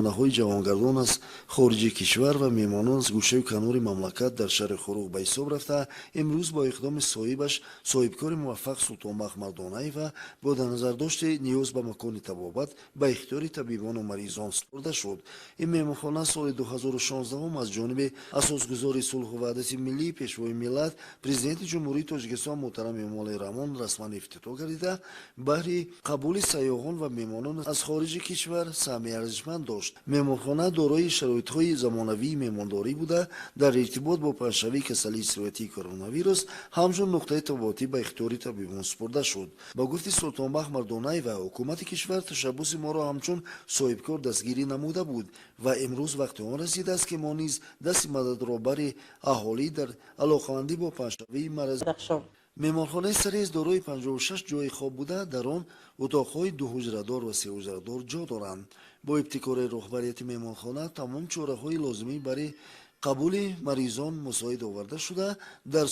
Хонаҳои ҷавонгардон аз хориҷи кишвар ва меҳмонон аз гӯшаю канори мамлакат дар шаҳри Хоруғ ба ҳисоб рафта, имрӯз бо иқдоми соҳибаш, соҳибкори муваффақ Султонбахт Мардонаева, бо дар назардошти ниёз ба макони табобат ба ихтиёри табибону маризон супурда шуд. Ин меҳмонхона соли 2016 аз ҷониби асосгузори сулҳу ваҳдати миллӣ, Пешвои миллат, Президенти Ҷумҳурии Тоҷикистон муҳтарам Эмомалӣ Раҳмон расман ифтитоҳ гардида, баҳри қабули сайёҳон ва меҳмонон аз хориҷи кишвар саҳми арзишманд дошт. Меҳмонхона дорои шароитҳои замонавии меҳмондорӣ буда, дар иртибот бо паҳншавии касалии сироятии коронавирус ҳамчун нуқтаи табобатӣ ба ихтиёри табибон супурда шуд. Ба гуфти Султонбахт Мардонаева, ҳукумати кишвар ташаббуси моро ҳамчун соҳибкор дастгирӣ намуда буд ва имрӯз вақти он расидааст, ки мо низ дасти мададро бари аҳолӣ дар алоқамандӣ бо паҳншавии мараз. Меҳмонхонаи Сарез дорои 56 ҷойи хоб буда, дар он утоқҳои дуҳуҷрадор ва сеҳуҷрадор ҷо доранд. Бо ибтикори роҳбарияти меҳмонхона тамом чораҳои лозимӣ барои қабули маризон мусоид оварда шуда, дар